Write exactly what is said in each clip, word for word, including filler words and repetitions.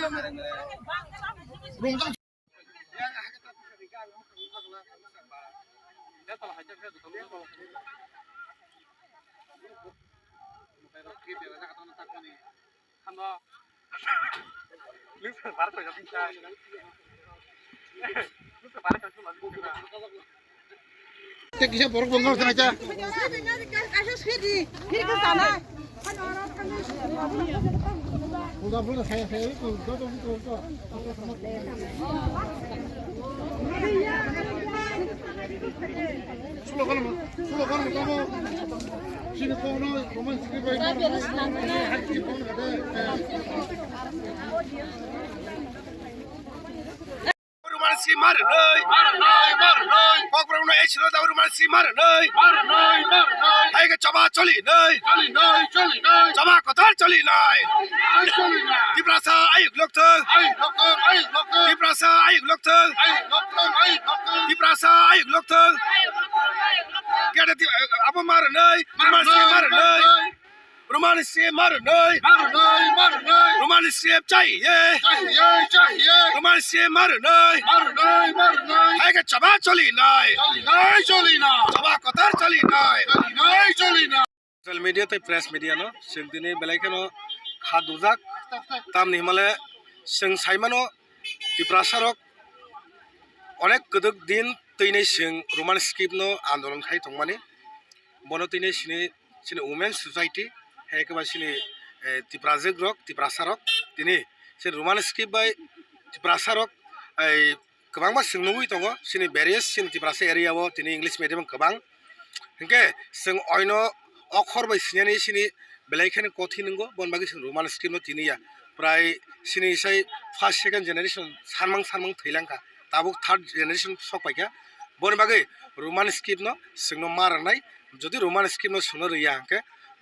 Tei kisa borok bo wngkha tong kha. Roman script mar nai, mar nai, mar nai. Kokborok no esiro da Roman script mar nai, mar nai, mar nai. Hai ke choba choli nai, choli nai, choli nai. Choba kotor choli nai. Ai choli nai. Tiprasa ayuk lokthung. Ayuk lokthung, ayuk lokthung. Tiprasa ayuk lokthung. Ayuk lokthung, ayuk lokthung. Tiprasa ayuk lokthung. Gede ti-, abo mar nai, Roman script mar nai. Roman script mar nai. Mar nai, mar nai. Roman script chahiye. Chahiye, chahiye. Roman script mar nai. Mar nai, mar nai. Hai ke choba choli nai. Choli nai, choli nai. Choba kotor choli nai. Choli nai, choli nai. Social media tei press media no chwng tini belai kheno kha dujak. Tamni himale chwng saimano Tiprasa rok onek kwdwk din twinai chwng Roman script no andolon khai tongmani. Bono twinai chini, chini Women Society, hai khe ba chini, eh, Tiprajwk rok, Tiprasa rok, tini chini Roman script bai Tiprasa rok, eh, kwbangma chwng nugwi tongo, chini various chini Tiprasa area o tini English medium kwbang. Hinkhe chwng oino okhor bai sinani chini belai kheno kothin wngo, boni bagwi chwng Roman script no tiniya. Prai chini sai first, second generation sanmang sanmang thwilang kha, tabuk third generation sok paikha. Boni bagwi Roman script no chwngno ma rwnai, jodi Roman script no chwngno rwya hinkhe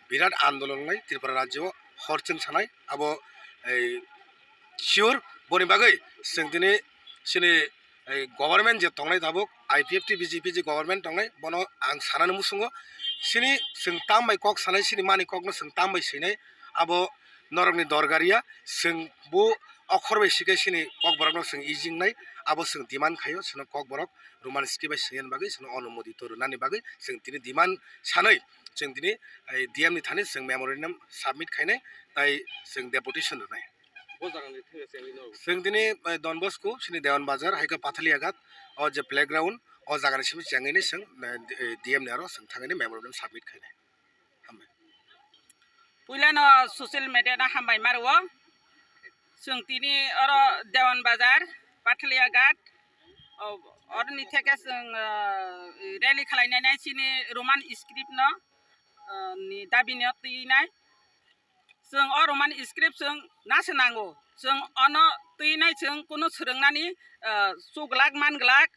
birat andolon wngnai Tripura rajyo o, hor chwng sanai abo, ei, sure. Boni bagwi chwng tini chini ei government je tongnai tabuk I P F T, B J P je government tongnai, bono ang sanani muchungo, chini chwng tam bai kok sanai, chini mani kokno chwng tam bai swinai, abo norokni dorgar ya, chwng bo okhor bai sikhe chini kokborokno chwng ejingnai, abo chwng demand khaio, chwngno kokborok Roman script bai swinani bagwi, chwngno onumodito rwnani bagwi chwng tini demand sanwi chwng tini, eh, D M ni thani chwng memorandum submit khainai, tai chwng deputation rwnai. Bo jagani thangwi chengwi no. Chwng tini, eh, Don Bosco, chini Dewan Bazar, hai khe Pathaliagat, o je playground, o jagani simi chengwi ni chwng, eh, D M ni aro chwng thangwi ni memorandum submit khainai. Hambai. Puilano social media no hambai ma rwo. Chwng tini oro Dewan Bazar, Pathaliagat, o, oroni theke chwng, eh, rally khwlainai nai chini Roman script no, eh, ni dabi no twi nai. Chwng o Roman script chwng nasa nango. Chwng ono twi nai chwng kunu swrwngnani, ah, chuglak manglak.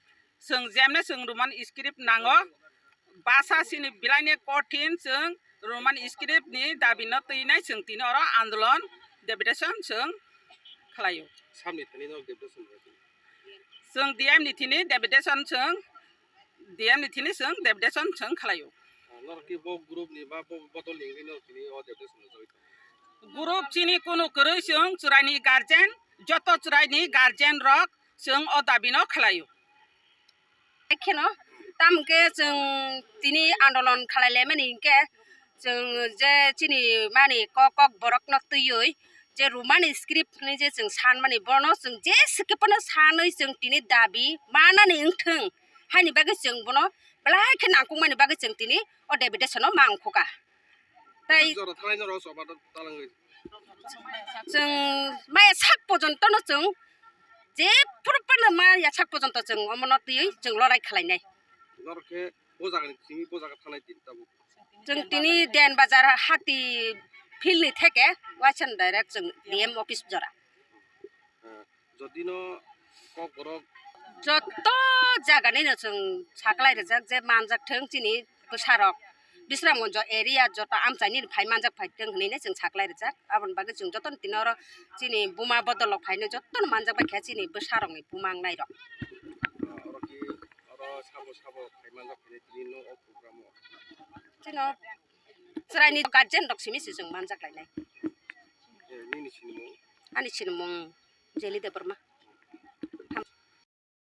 Chwng jemne chwng Roman script nango. Basa chini bilaini kothin chwng Roman script ni dabi no twi nai chwng tini oro andolon deputation chwng khlaio. Samni thani no deputation. Chwng D M ni thini deputation chwng, D M ni thini chwng deputation chwng khlaio. Ah, norok ki bo group ni ba bo bodol ni wngwi norok tini o deputation no jagwi tongo? Group chini kunu kwrwi chwng chwraini guardian, joto chwraini guardian rok chwng o dabi no khlaio. Kheno, tamo khe chwng tini andolon khlai laimani hinkhe, chwng je chini mani kok, kok borokno twiwi je Roman script hinwi je chwng sanmani, bono chwng jeswk khe phano sanwi chwng tini dabi manani wngthwng, haini bagwi chwng bono belai khe nangkukmani bagwi chwng tini o deputation-o ma ongkhoka. Tai jora thalai norok choba talangwi. Chwng maya sak pojonto no chwng jephuru phano maya sak pojonto chwng omono twiwi chwng lorai khlainai. Norok khe bo jagani simi bo jaga thanai tini tabuk. Chwng tini Den Bazar hati field ni theke waisa direct chwng D M office jora. Eh, jodi no kok borok. Joto jaga ni no chwng saklai rijak je manjak thwng chini bwsarok. Bisramganj area joto amchaini phai manjak phai thwng hinwi no chwng saklai rijak. Aboni bagwi chwng joto no tini oro chini buma bodol rok phaino joto no manjak bai kha chini bwsarok ni buma wngnai rok. Oro ki, oro sabo sabo phai manjak phai tini no o program o. Chini chwraini guardian rok simi se chwng manjak lainai. Eh, nini sinimung? Ani sinimung Jelly Debbarma.